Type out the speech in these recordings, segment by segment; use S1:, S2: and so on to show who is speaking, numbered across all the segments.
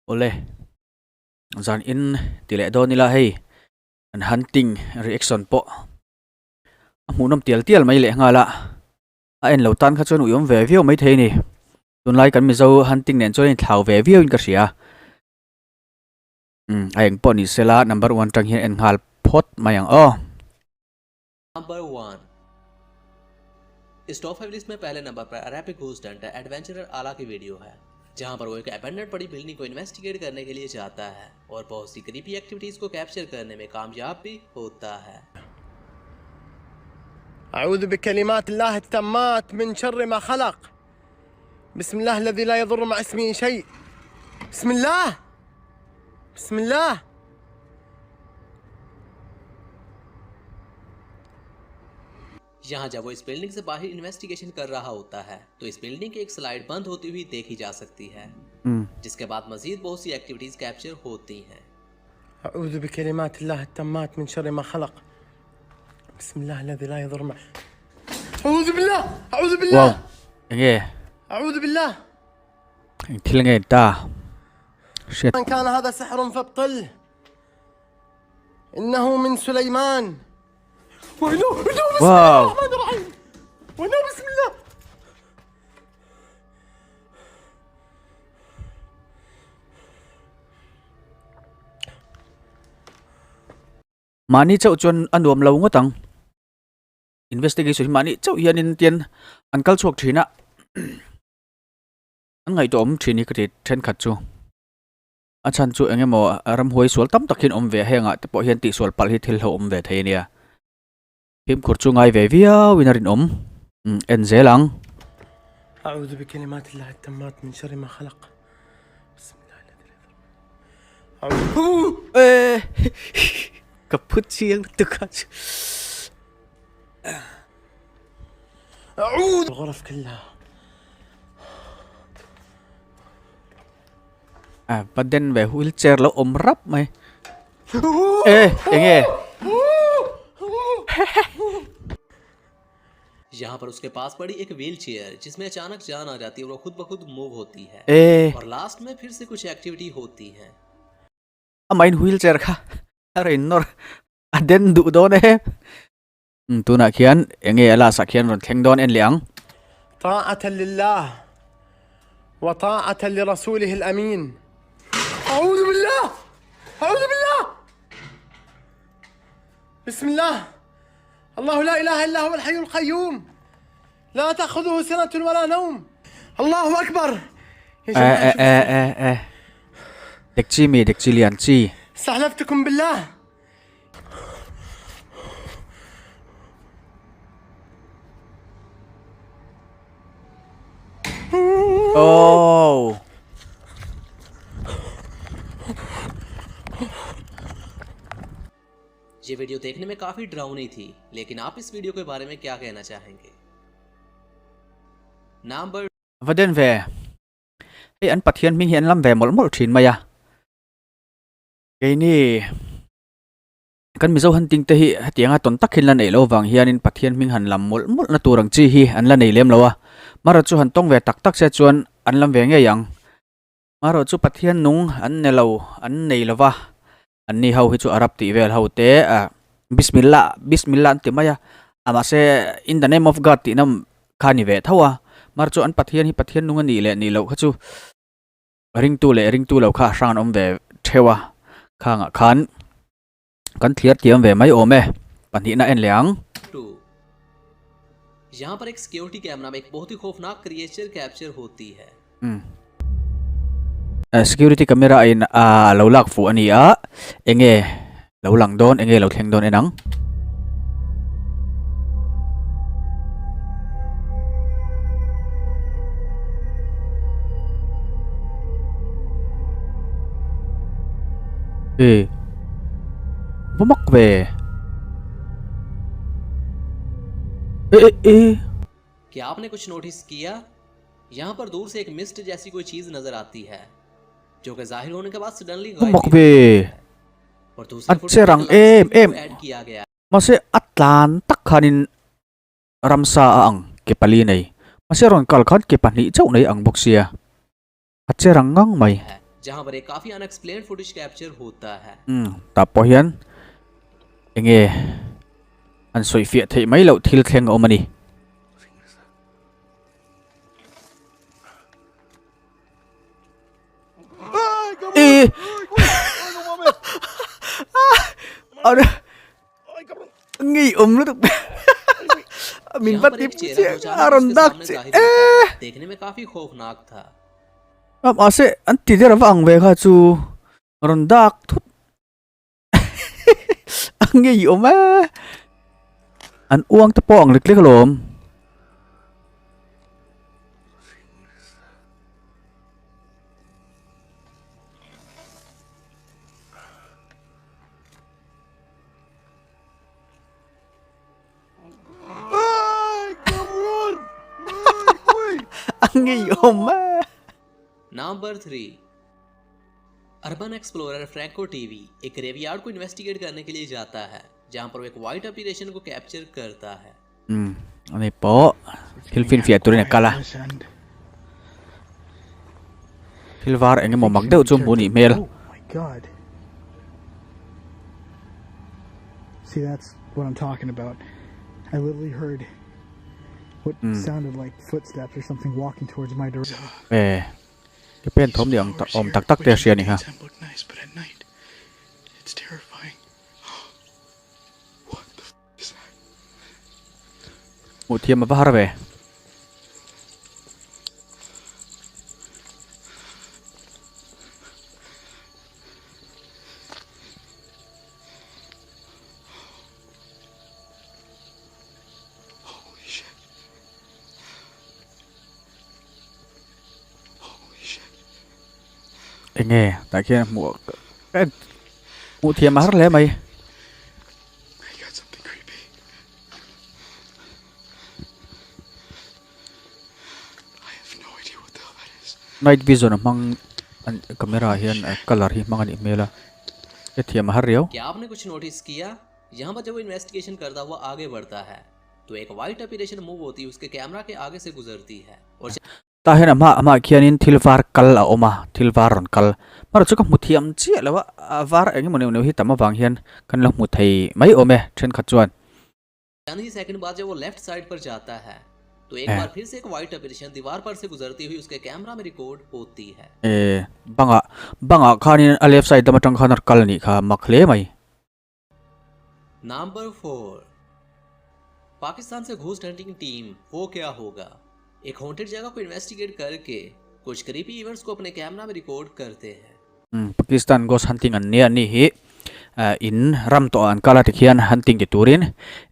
S1: Awle, zan in ti leh dawn ila hei an hunting reaction pawh a hmuhnawm tial tial mai leh nghal a, a en lo tan kha chuan uiawm ve viau maithei a ni. Tunlai kan Mizo hunting nen chuan a inthlau ve viau in ka hria. Umm a eng pawh ni sela number one tang hian en nghal phawt mai ang aw.
S2: Number one इस top five list में पहले number पर Arabic ghost hunter adventurer आला की video है जहां पर वो एक अबेंडन पड़ी बिल्डिंग को इन्वेस्टिगेट करने के लिए जाता है और बहुत सी क्रीपी एक्टिविटीज को कैप्चर करने में कामयाब भी होता है।
S3: أعوذ بكلمات الله التامات من شر ما خلق بسم الله الذي لا يضر مع اسمه شيء بسم الله بسم الله
S2: यहाँ जब वो इस बिल्डिंग से बाहर इन्वेस्टिगेशन कर रहा होता है तो इस बिल्डिंग की एक स्लाइड बंद होती हुई देखी जा सकती है, जिसके बाद मजीद बहुत सी एक्टिविटीज कैप्चर होती हैं।
S3: أعوذ بكلمات الله التامات من شر ما خلق بسم الله الذي لا يضر مع أعوذ بالله أعوذ بالله
S1: Wow, enge
S3: أعوذ بالله
S1: eng thil nge ta hriat
S3: إن كان هذا سحر فابطله إنه من سليمان وإنه إنه بسم الله
S1: Wow.
S3: الرحمن الرحيم وإنه بسم الله
S1: Mahni chauh chuan a nuam lo ngawt ang. Investigation hi mahni chauh hianin tian an kal chhuak thin a, an ngaihtuah awm thin hi ka ti thenkhat chu. A chhan chu eng emaw ramhuai sual tam tak hian awm ve a, hengah te pawh hian tihsual palh hi thil hlauhawm ve thei a nia. Fimkhur chu ngai ve viau in a rinawm. Umm en zel ang.
S3: أعوذ بكلمات الله التامات من شر ما خلق بسم الله الذي لا يضر أعوذ
S1: Eh ka phu chiang lutuk a chu.
S3: أعوذ الغرف كلها
S1: Ah va den ve wheelchair lo awm rap mai. Eh eng nge?
S2: यहाँ पर उसके पास पड़ी एक wheel chair जिसमें अचानक जान आ जाती है और वो खुद ब खुद मूव होती है
S1: Eh
S2: और लास्ट में फिर से कुछ एक्टिविटी होती है।
S1: A main wheelchair kha a rain nawr a den duh dawn e. Umm tunah khian eng nge a last ah khian rawn thleng dawn en leh ang.
S3: طاعة لله وطاعة لرسوله الأمين أعوذ بالله أعوذ بالله بسم الله الله لا إله إلا هو الحي القيوم لا تأخذه سنة ولا نوم الله أكبر يا
S1: Eh
S3: جماعة
S1: eh
S3: شوف
S1: eh eh eh Dekchi mi dekchi lian chi.
S3: استحلفتكم بالله
S1: Oh.
S2: ये वीडियो देखने में काफी डरावनी थी, लेकिन आप इस वीडियो के बारे में क्या कहना चाहेंगे? Number
S1: Va den ve. Hei an Pathian hming hi an lam ve mawlh mawlh thin mai a. Keini kan Mizo hunting te hi hetianga tawn tak hian la neih loh vang hianin Pathian hming han lam mawlh mawlh na tur ang chi hi an la nei lem lo a. Marawh chu han tawng ve tak tak se chuan an lam ve ngei ang. Marawh chu Pathian nung an ne lo an nei lo va, an ni ho hi chu Arab tih vel ho te ah Bismillah Bismillah an ti mai a, a mahse in the name of God tihna kha a ni ve tho a. Marawh chu an Pathian hi Pathian nung a nih leh nih loh kha chu ringtu leh ringtu lo kha a hrang an awm ve theuh a, khangah khan kan thliar thiam ve mai awm e, pahnihna en leh ang.
S2: 2 यहाँ पर एक security camera में एक बहुत ही खौफनाक creature capture होती है।
S1: Umm security camera a in a lo lak fuh a ni a, enge lo lang dawn enge lo thleng dawn en ang. E va mak ve e e e.
S2: क्या आपने कुछ नोटिस किया? यहाँ पर दूर से एक मिस्ट जैसी कोई चीज नजर आती है जो कि जाहिर होने के बाद सडनली
S1: Va
S2: गायब
S1: mak
S2: भी
S1: ve
S2: हो जाती है और दूसरे
S1: a
S2: footage
S1: che
S2: में
S1: rang
S2: एक
S1: em
S2: light
S1: em
S2: को ऐड किया गया
S1: mahse a tlan tak khanin ramsa a ang ke pali nei mahse rawn kal khan ke pahnih chauh nei ang bawk sia a che rang ngang mai.
S2: है जहां पर एक काफी unexplained footage capture होता है।
S1: Umm tah pawh hian enge an sawi fiah theih mai loh thil thleng a awm a ni. Ih Ngeiawm lutuk min va ti chiah a rawn dak che e mahse an ti der ava ang ve kha chu rawn dak thut a ngeiawm e an uang te pawh ang lek lek alawm. A ngeiawm e.
S2: Number 3 urban explorer Franco TV एक graveyard को investigate करने के लिए जाता है जहां पर वो एक व्हाइट अपीरेशन को कैप्चर करता है।
S1: Umm ani pawh thil finfiah turin a kal a. Thil var eng emaw mak deuh chu hmuh nih hmel. E ke pen thawm ni ang awm tak tak te a hria a ni kha. Hmuh thiam a va har ve. Enge tah khian hmuh hmuh thiam a har hle mai. Night vision a hmang an camera ah hian colour hi hmang a nih hmel a hrethiam a har riau.
S2: क्या आपने कुछ notice किया यहाँ पर जब वो investigation करता हुआ आगे बढ़ता है तो एक white apparition move होती है उसके कैमरा के आगे से गुजरती है और
S1: Tah hian a hma hmaah khianin thil var kal a awm a, thil var rawn kal. Hmarawh chu ka hmu thiam chiah lo a, a var eng emaw neuh neuh hi tam avang hian kan lo hmu thei mai awm e thenkhat chuan.
S2: चंद ही second बाद जब वो left side पर जाता है तो एक बार फिर से एक व्हाइट अपीरेशन दीवार पर से गुजरती हुई उसके कैमरा में रिकॉर्ड होती है।
S1: E bangah bangah khanin a left side lam atang khan a kal a nih kha mak hle mai.
S2: Number 4 Pakistan से ghost hunting team वो क्या होगा एक हॉन्टेड जगह को इन्वेस्टिगेट करके कुछ क्रीपी इवेंट्स को अपने कैमरा में रिकॉर्ड करते हैं।
S1: Umm Pakistan ghost hunting an nia ni hi in ram tawh ah an kal a tikhian hunting ti turin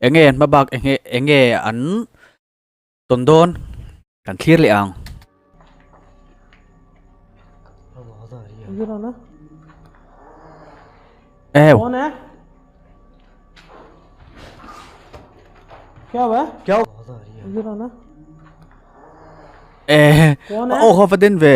S1: enge an hma bak enge enge an tawn dawn kan thlir leh ang. Ew. Eh aw kha va den ve.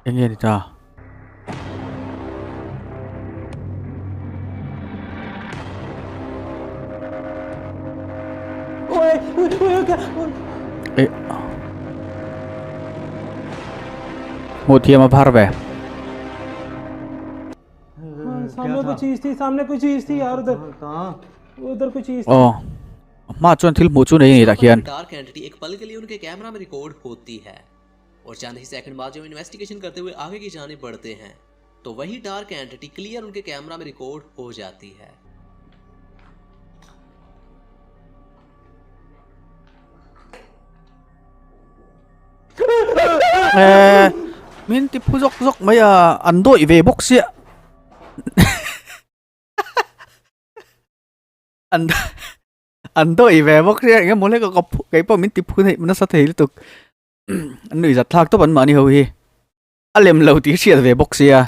S1: Enge ni ta? Eh. Hmuh thiam a var ve. Aw hma chuan thil hmuh chu nei a ni tah khian.
S2: Dark entity एक पल के लिए उनके camera में record होती है और चंद ही सेकंड बाद जब इन्वेस्टिगेशन करते हुए आगे की जानिब बढ़ते हैं तो वही dark entity clear उनके कैमरा में रिकॉर्ड हो जाती है।
S1: Eh min ti phu zawk zawk mai a an dawih ve bawk sia an an dawih ve bawk sia eng emaw hlek a ka phu keipawh min ti phu theih nasa thei lutuk an nuih zat thlak tawp an mahni ho hi a lem lo tih hriat ve bawk sia.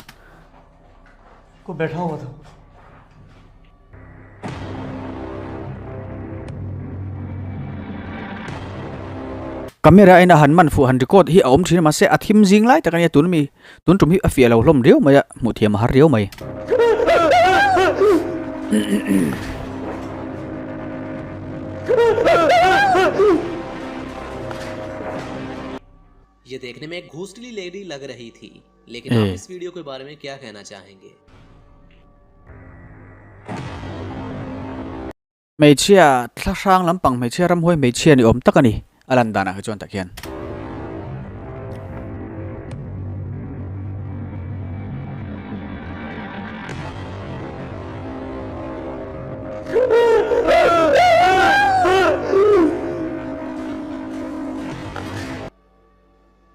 S1: Camera in a han man fuh han record hi a awm thin a mahse a thim zing lai tak a nia tun mi tun tum hi a fiah lo hlawm riau mai a hmuh thiam a har riau mai.
S2: ये देखने में एक ghostly lady लग रही थी लेकिन आप इस वीडियो के बारे में क्या कहना चाहेंगे
S1: Hmeichhia thla hrang lampang hmeichhia ramhuai hmeichhia ni awm tak a ni a lan danah kha chuan tak hian.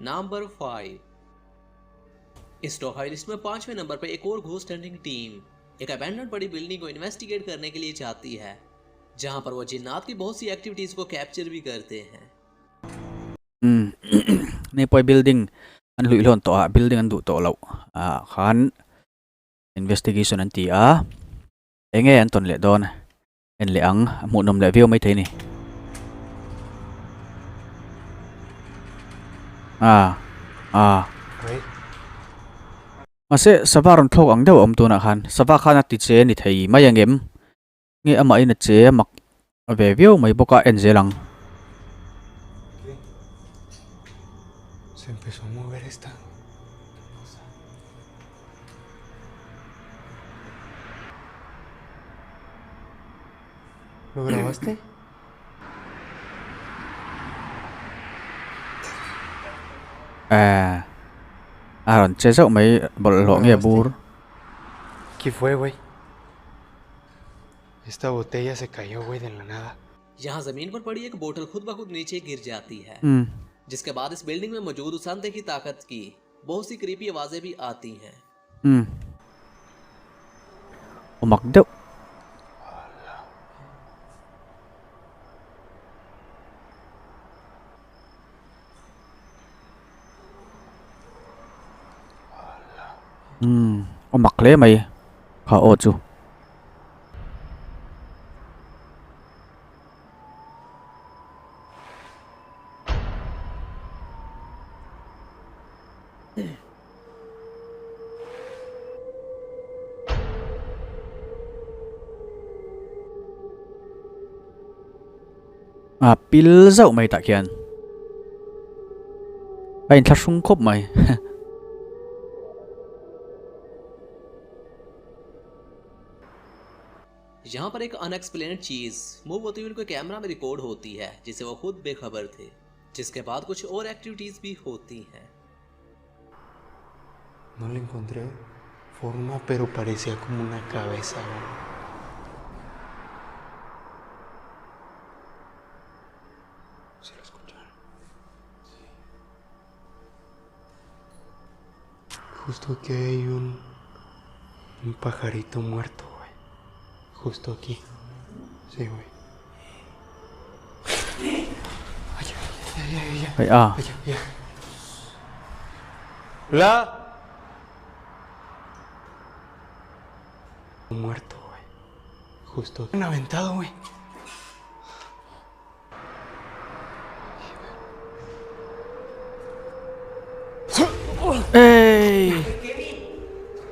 S2: Number 5 इस top five list में पांचवें नंबर पर एक और ghost hunting team एक अबैंडन्ड पड़ी बिल्डिंग को इन्वेस्टिगेट करने के लिए जाती है जहां पर वो जिन्नात की बहुत सी एक्टिविटीज को कैप्चर भी करते हैं
S1: Umm ni pawh building an hluih hlawn tawh a building an duh tawh loh ah khan investigation an ti a eng nge an tawn leh dawn en leh ang a hmuhnawm leh viau maithei a ni ah ah mahse sava rawn thlawk ang deuh a awm tunah khan sava khan a ti che a ni thei mai ang em nge amahin a che a mak ve viau mai bawk a en zel ang.
S3: Lo grabaste?
S1: Eh, a rawn che zauh mai bawlhhlawh nge bur.
S3: Qué fue, güey? Esta botella se cayó, güey, de la nada.
S2: यहाँ जमीन पर पड़ी एक बोतल खुद ब खुद नीचे गिर जाती है जिसके बाद इस बिल्डिंग में मौजूद उस अंधे की ताकत की बहुत सी क्रीपी आवाजें भी आती हैं
S1: Umm. Aw mak deuh. Umm aw mak hle mai kha aw chu. A pil zauh mai tah khian a inthlahrung khawp mai.
S2: यहाँ पर एक अनएक्सप्लेन्ड चीज मूव होती हुई उनके कैमरा में रिकॉर्ड होती है जिसे वो खुद बेखबर थे जिसके बाद कुछ और एक्टिविटीज भी होती हैं
S3: No le encontré forma, pero parecía como una cabeza, güey. ¿Sí lo escucharon? Sí. Justo aquí hay un, un pajarito muerto, güey. Justo aquí. Sí, güey. Ay, ay, ay, ay,
S1: Ai a.
S3: ay, ay, ay. La. Muerto, güey. Justo aquí. Un aventado, güey.
S1: Ê.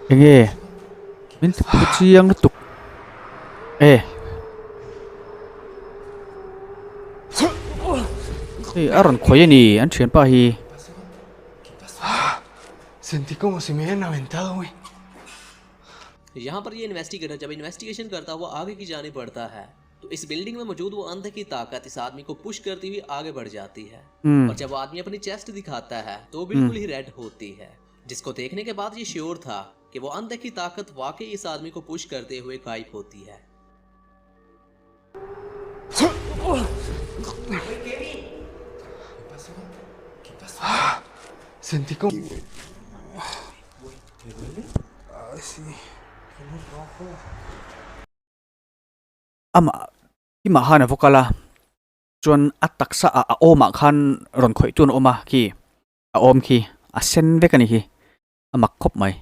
S1: Enge. Min ti phu chiang lutuk. Ê. Hei a rawn khawi a ni an thianpa hi.
S3: Sentí como si me hubieran aventado, güey.
S2: यहाँ पर ये investigator जब investigation करता हुआ आगे की जानिब बढ़ता है तो इस बिल्डिंग में मौजूद वो अंधे की ताकत इस आदमी को पुश करती हुई आगे बढ़ जाती है और जब वो आदमी अपनी चेस्ट दिखाता है तो वो बिल्कुल ही रेड होती है जिसको देखने के बाद ये श्योर था कि वो अंधे की ताकत वाकई इस आदमी को पुश करते हुए गायब होती है।
S3: Sentí como...
S1: Amah imah khan a va kal a, chuan a taksa ah a awmah khan rawn khawih tun a awm a khi a awm khi a sen vek a ni hi a mak khawp mai.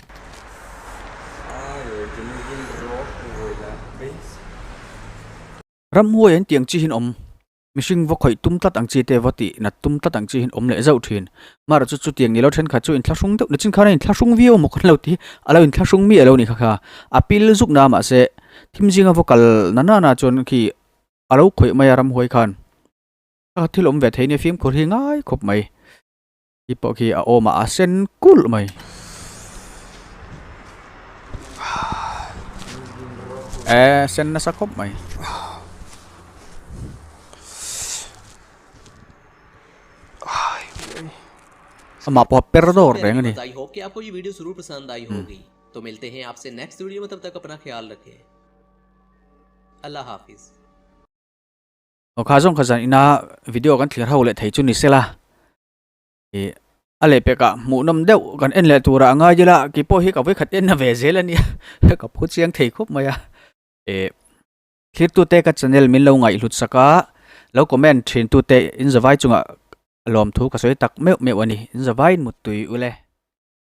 S1: Ramhuai an tih ang chi hian awm. Mihring va khawih tum tlat ang chi te, va tih nat tum tlat ang chi hian awm leh zauh thin. Mahra chu chutiang ni lo thenkhat chu inthlahrung deuh nichin khan a inthlahrung viau maw kan lo ti, a lo inthlahrung mi a lo ni kha kha. A pil zuk na mahse thim zinga va kal na na na chuan khi a lo khawih mai a ramhuai khan. A thil awm ve thei nia fimkhur hi ngai khawp mai. Khi pawh khi a awm a a sen kulh mai. E sen nasa khawp mai. Amah pawh a per dawr reng a ni.
S2: I hope कि आपको ये वीडियो जरूर पसंद आई होगी तो मिलते हैं आपसे नेक्स्ट वीडियो में तब तक अपना ख्याल रखें अल्लाह हाफिज
S1: Aw kha zawng kha zan ina video kan thlir ho leh thei chu ni sela ih a lehpek ah hmuhnawm deuh kan en leh turah a ngai ila kei pawh hi ka vawikhat en a ve zel a nia ka phu chiang thei khawp mai a ih thlirtute ka channel min lo ngaihhlut sak a lo comment thin tute in zavai chungah lawmthu ka sawi tak meuh meuh a ni in zavaiin muttui ule.